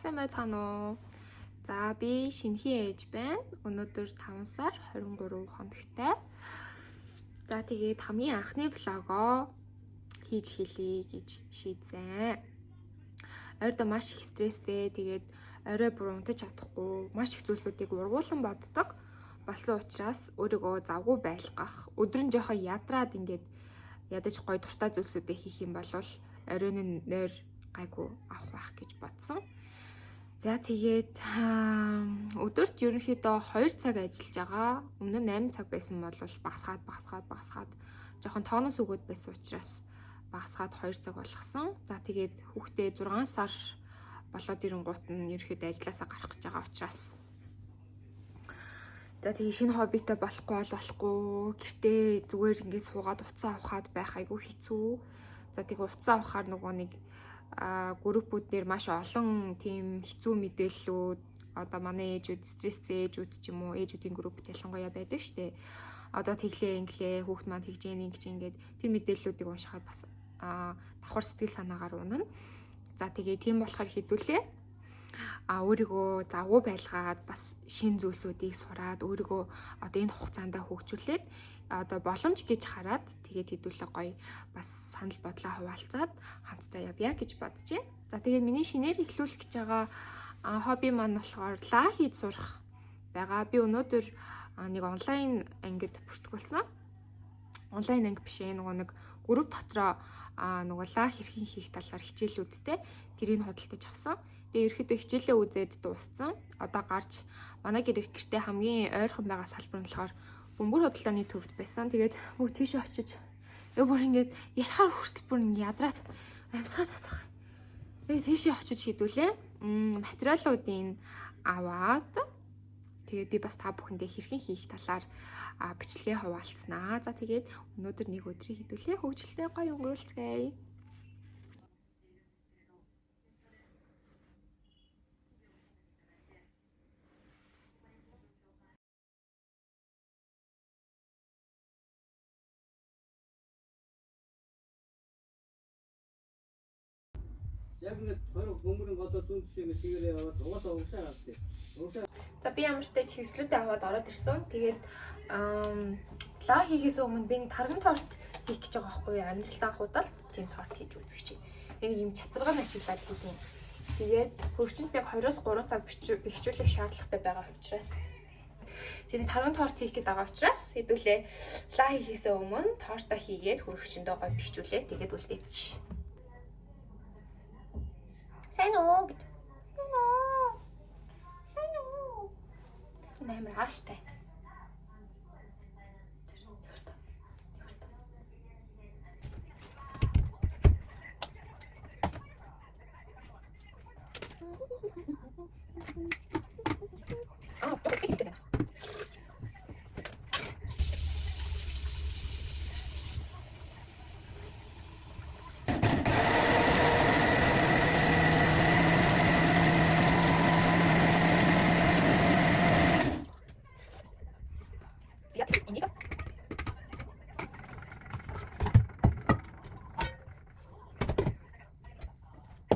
Сайн байцгаана уу? За би шинэхэн ээж байна. Өнөөдөр 5 сар 23 хоногтой. За тэгээд хамгийн анхны влогоо хийж хэлье гэж шийдсэн. Ойрдоо маш их стресстэй. Тэгээд орой бүр унтаж чадахгүй маш их зүйлсүүдийг ургуулan боддог болсон учраас өөрийгөө завгүй байлгах, өдөр нь жоохон ядраад ингээд ядаж гой дуртай зүйлсүүдээ хийх юм бол оройн нь нойр гайгүй авах байх гэж бодсон. За тэгээд өдөрт ерөнхийдөө 2 цаг ажиллаж байгаа. Өмнө нь 8 цаг байсан бол багасгаад жоохон тонос өгөөд байсан учраас багасгаад 2 цаг болгосон. За тэгээд хүүхдээ 6 сар болоод ирэнгуут нь ерөнхийдөө ажилласаа гарах гэж байгаа учраас за тэгээ шинэ хоббитой болохгүй бол болохгүй. Гэртээ зүгээр ингээд суугаад уцаа авахад байх айгүй хэцүү. За тэгээ уцаа авахаар нөгөө нэг группүүд дээр маш олон тийм хэцүү мэдээллүүд одоо манай ээжүүд стресстэй ээжүүд ч юм уу ээжүүдийн группт ялангуяа байдаг штэ. Одоо тэглээ инглээ хүүхд маань тэгж гин ингэж ингээд тэр мэдээллүүдийг уншихаар бас давхар сэтгэл санаагаар унана. За тэгээ тийм болохоор хэдүүлээ. Өөрийгөө завгүй байлгаад бас шин зүйлсүүдийг сураад өөрийгөө одоо энэ хугацаанд хөгжүүлээд одоо боломж гэж хараад тэгээд хэдүүлээ гоё бас санал бодлоо хуваалцаад хамтдаа явъя гэж бодож байна. За тэгээд миний шинээр эхлүүлэх гэж байгаа хобби маань болохоор лаа хийж сурах байгаа. Би өнөөдөр нэг онлайн ангид бүртгүүлсэн. Онлайн анги биш ээ, нөгөө нэг групп дотроо нөгөө лаа хэрхэн хийх талаар хичээлүүдтэй тэрийг худалдаж авсан. Тэгээ ерөөхдөө хичээлээ үзээд дууссан. Одоо гарч манай гэртээ хамгийн ойрхон байгаа салбар нь болохоор бөмбөр худалдааны төвд байсан. Тэгээд бүх тийшээ очиж бүр ингээд ярихаар хүртэл бүр ингээд ядраад амьсгаад татах. Тэгээд тийшээ очиж хідүүлээ. Материалуудыг аваад тэгээд би бас та бүхэндээ хэрхэн хийх талаар бичлэгээ хуваалцсанаа. За тэгээд өнөөдөр нэг өдрийг хідүүлээ. Хөгжилтэй гоё өнгөрүүлцгээе. Яг ингээд 20 бөмбөрийн голоо зүүн тишээ ингээд чигээрээ яваад угаасаа угшаа гардаг. Угшаа За би ямартай чигслүүдээ аваад ороод ирсэн. Тэгээд лаа хийхээс өмнө би нэг тарган торт хийх гэж байгаа байхгүй юу? Амьдралдаа анх удаа л тийм торт хийж үзэх чинь. Нэг юм чацарган ашиглаад хийх юм. Тэгээд хөрчөнд нэг 2-3 цаг бэхжүүлэх шаардлагатай байгаа учраас тэгээд тарган торт хийх гээд байгаа учраас хэдүүлээ лаа хийхээс өмнө тортоо хийгээд хөрөгчөндөө гой бэхжүүлээ. Тэгээд үлдээчих. Сайн уу гэд. Сайн уу. Сайн уу. Энэ амар ааштай. Аа, хэрэгтэй байна. За, энийг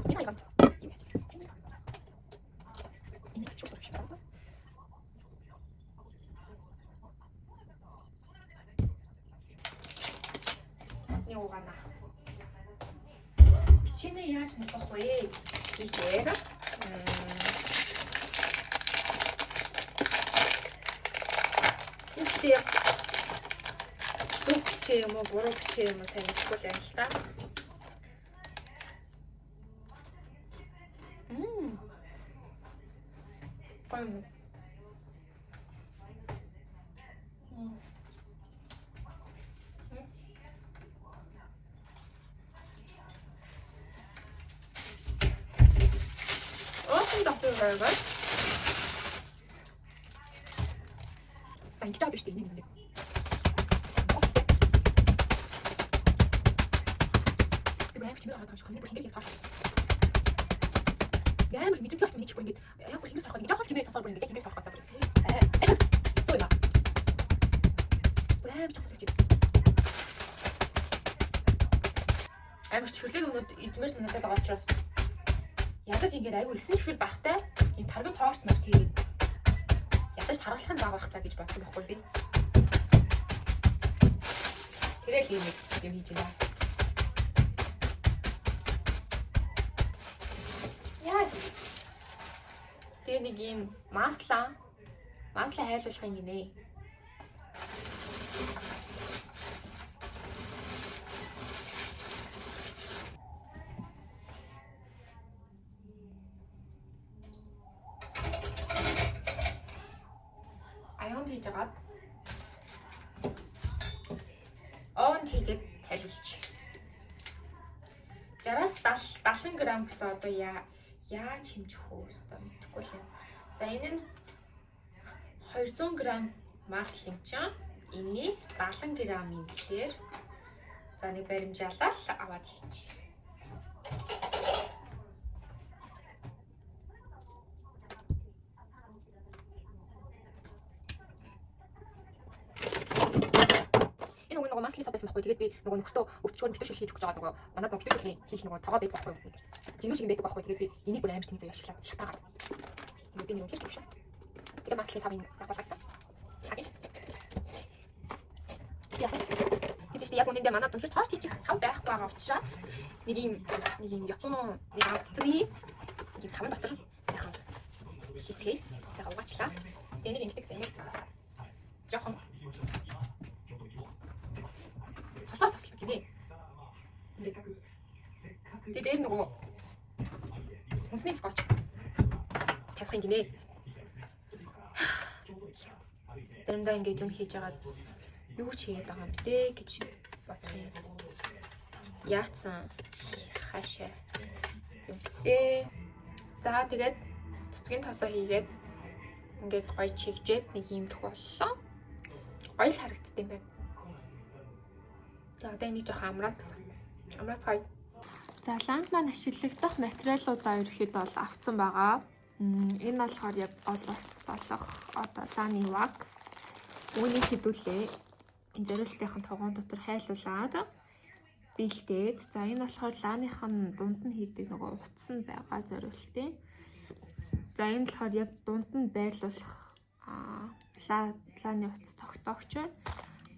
энэ аяга юу яач. Энийг чугар шиг байна. Нэг угаана. Бичэнэ яаж нутгах вэ? Гэхээр Гэхдээ яг зөв бичээ юм уу, буруу бичээ юм уу сайн мэдэхгүй л байна л та. Гоё юм. Уутан дотор байгаа. За ингэж аваад шүү дээ. Энийг нэг. Би амар чимээ гараад байгаа юм шиг байна. Бүр хингээр цааш. Амар мэдрэмж болсон миний чих бүр ингэж яг бүр хингээр цаах гэж жоохон чимээ сонсоор бүр ингэж хингээр цаах гэж бүр. Зөө юм. Бүр амар ч сонсож байна. Амар чихэрлэг юмнууд идмээр санагдаад байгаа учраас Ядаж ингээд айгүй 9 чихэр багтай ийм тарган торт морт хийгээд ядаж таргалах нь бага бахта гэж бодсон байхгүй би. Тэрэл ийм нэг юм хийж байна. Яа. Тэгээ нэг ийм масла хайлуулах юм гинэ. Аян хийж агаад овн хийгээд хайлуулчих. 60-аас 70 г гэсэн одоо яаж хэмжих үү өстой мэдэхгүй л юм. За энэ нь 200 г масл юм чинь. Энэний 70 г юм гэхээр за нэг баримжаалал аваад хийчих. Энэ нөгөө маслын сав байсан байхгүй. Тэгээд би нөгөө нөхөртөө өвчгөр битүүшүүл хийж өгч байгаа нөгөө манад нөгөө битүүшүүлийн хийх нөгөө тогоо байдаг байхгүй. Жинүү шиг юм байдаг байхгүй. Тэгээд би энийг бүр амар тэнцээ заяа ашиглаад шатаагаад. Би нэг үнэхээр тийм шүү. Тэгээд маслын сав энэ яг болгоцсон. Яг. Тэгээд чинь яг үнэндээ манад үнэхээр торт хийчих сав байхгүй байгаа учраас нэг юм Япон нэг амтны нэг юм савн дотор сайхан хийцгээе. Сайхан угаачлаа. Тэгээд нэг ингэдэг гэсэн. Жохон тосоор тослог гинэ. Тэгээд дээр нөгөө хүнсний скотч тавих юм гинэ. Заримдаа ингээд юм хийж агаад юу ч хийгээд байгаа юм бэ гэж бодох юм. Яатсан хаашаа юм бэ? За тэгээд цэцгийн тосоо хийгээд ингээд гоё чигжээд нэг иймэрхүү боллоо. Гоё л харагддаг юм байна. Тэгээ одоо энийг жоохон амраад гэсэн. Амраацгаая. За ланд маань ашиглагдах материалуудаа ерөөхдөө бол авцсан байгаа. Энэ болохоор яг гол утас болох одоо лааны wax. Үүнийг хэдүүлээ. Энэ зориултынхын тогоон дотор хайлуулад бэлдээд. За энэ болохоор лааных нь дунд нь хийдэг нөгөө утас нь байгаа зориултын. За энэ болохоор яг дунд нь байрлуулах лааны утас тогтоогч байна.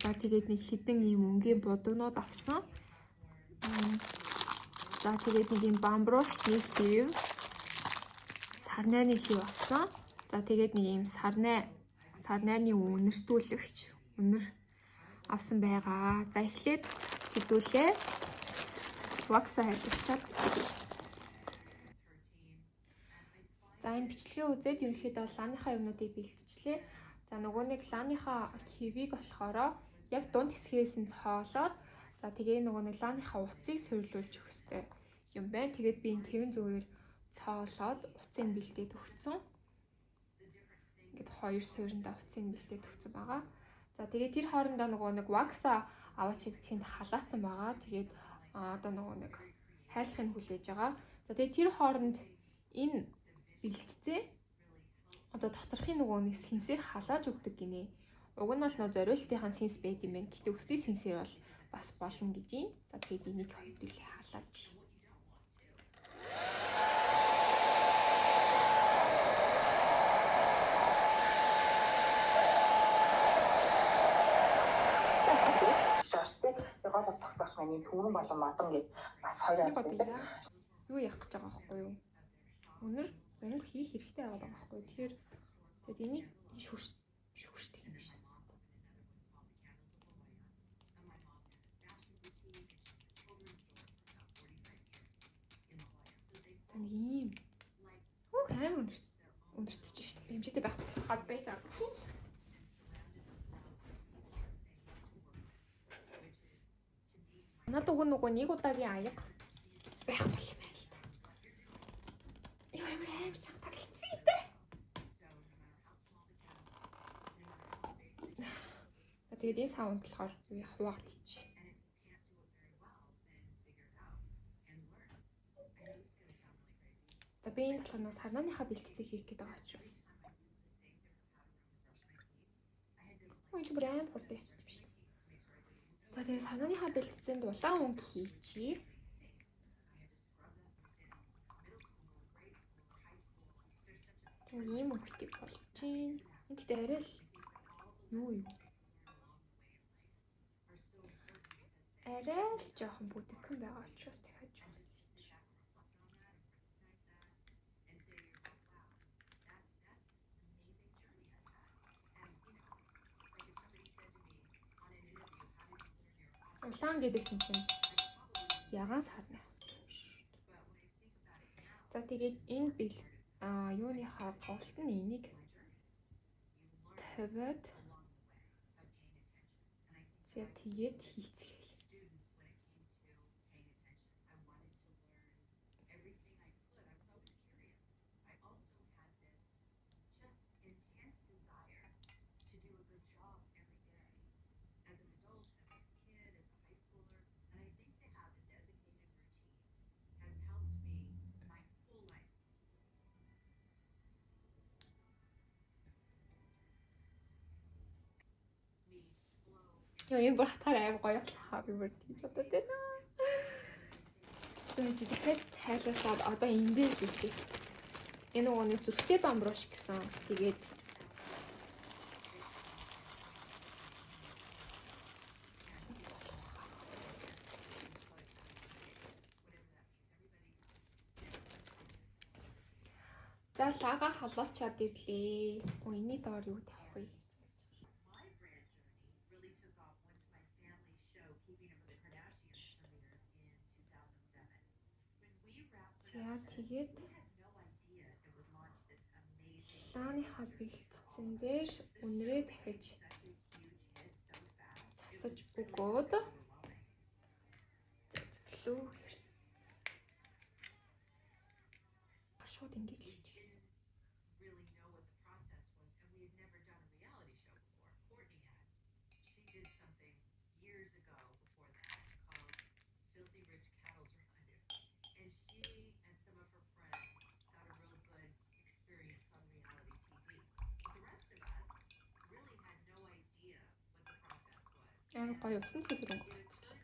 За тэгээд нэг хідэн ийм өнгийн будагнууд авсан. За тэгээд нэг ийм бамбрууш нэг хэв, сарнайны хэв авсан. За тэгээд нэг ийм сарнайны үнэртүүлэгч үнэр авсан байгаа. За эхлээд хэдүүлээ. Вакса хайлуулчаад. За энэ бичлэгээ үзээд ерөнхийдөө лааныхаа юмнуудыг бэлтжлээ. За нөгөө нэг лааныхаа хэвийг болохоор яг дунд хэсгээс нь цоолоод за тэгээ нөгөө нэг лааныхаа утсыг суйрлуулж өгөх хэрэгтэй юм байна. Тэгээд би энэ тэвэн зүгээр цоолоод утсыг бэлдээд өгсөн. Ингээд хоёр суурьндаа утсыг бэлдээд өгсөн байгаа. За тэгээд тэр хоорондоо нөгөө нэг вакса аваач тэнд халаацсан байгаа. Тэгээд одоо нөгөө нэг хайлахыг хүлээж байгаа. За тэгээд тэр хооронд энэ бэлтцээ одоо доторхын нөгөө нэг сенсээр халааж өгдөг гинэ. Уг нь бол нөө зориултынхаа сенс байд юм байна. Гэтэ өслийн сенсээр бол бас болно гэж юм. За тэгээд энийг хоёрдуулээ халааж. Гол ус тогтоох нь түмэн болон модон гэж бас хоёр янз байдаг. Юу яах гэж байгаа байхгүй юу? Өнөр мөнгө хийх хэрэгтэй байгаа байхгүй юу? Тэгэхээр тэгээд энийг шүршдэг юм биш. За нэг ийм. Хөөх амар өндөртөж шүү дээ. Хэмжээтэй байх хаз байж байгаа. Надад уг нөгөө нэг удаагийн аяга байх бол юм байна л та. Йоо амар чанга таглцсан юм бэ. За тэгээд энэ саунд болохоор юу хуваад ич. За би энэ болохоор нөгөө сарнааныхаа бэлтцээ хийх гээд байгаа учраас. Ой энэ бүр амар хурдан явчихсан юм шиг. За тэгээ санааныхаа бэлтцээнд улаан өнгө хийчихье. Ийм өнгөтэй болж байна. Гэхдээ арай л юу юм? Арай л жоохон бүдэгхэн байгаа учраас дахиад жоохон хийж. Улаан гэдээсэн чинь ягаан сарны хувцас юм шүү дээ. За тэгээд энэ бэл юуныхаа голт нь энийг тавиад за тэгээд хийцгээе. Яа, энэ бүр хатгаар аим гоё болохоо би бүр тийж бодод байна. За чи дахиад тайлбарлаад одоо энэ дээр хийчих. Энэ нөгөө нэг зүрхтэй бамбруш гэсэн. Тэгээд за лага халуучаад ирлээ. Өө энэний доор юу тавих вэ? За тэгээд лааныхаа бэлтцэн дээр үнрээ дахиж цацаж өгөөд цэцгэлүү шууд ингэж хийчихсэн. Амар гоё усан цэвэр өнгө болчихлоо.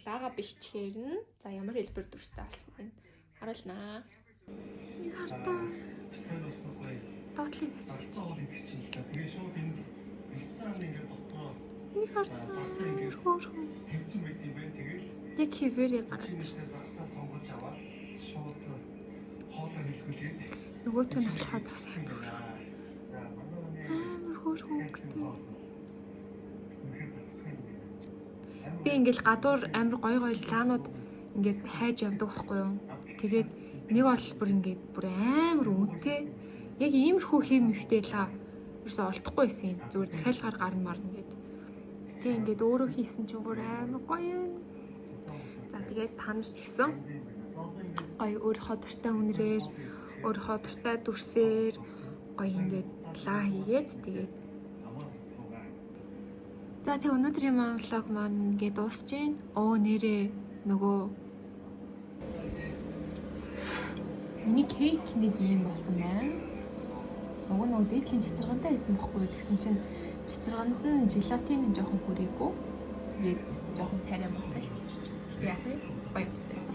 Лага бичгээр нь за ямар хэлбэр дүрстэй болсон нь харуулнаа. Энийг хартаа. Доотлын ажиллаж. Тэгээ шууд энд ресторан ингээд дотроо Энийг хартаа. Хөөрхөн. Хэвцэн байд юм байна. Тэгэл яг хэвээрээ гараад ирсэн. Засаа сонгож аваад шууд хоолоо хэлхүүлээд нөгөөт нь болохоор бас амар хөөрхөн. Амар хөөрхөн өнгөтэй. Би ингээл гадуур амар гоё гоё лаанууд ингээд хайж явдаг байхгүй юу. Тэгээд нэг бол бүр ингээд бүр амар үнэтэй. Яг иймэрхүү хэв мэвтэй лаа ерөөсөө олдохгүй байсан юм. Зүгээр захиалгаар гарна марна гэд. Тэг ингээд өөрөө хийсэн чинь бүр амар гоё юм. За тэгээд та нар ч гэсэн гоё өөрийнхөө дуртай үнрээр, өөрийнхөө дуртай дүрсээр гоё ингээд лаа хийгээд тэгээд за тэг өнөөдрийн маань влог маань ингээд дуусч байна. Өө нэрээ нөгөө миний кейк нэг юм болсон байна. Уг нь нөгөө дээдлийн цацаргантай байсан бохгүй гэсэн чинь цацарганд нь желатин нь жоохон хүрээгүй. Тэгээд жоохон царай муутай л болчих. Яг вэ? Гоё үзсэн.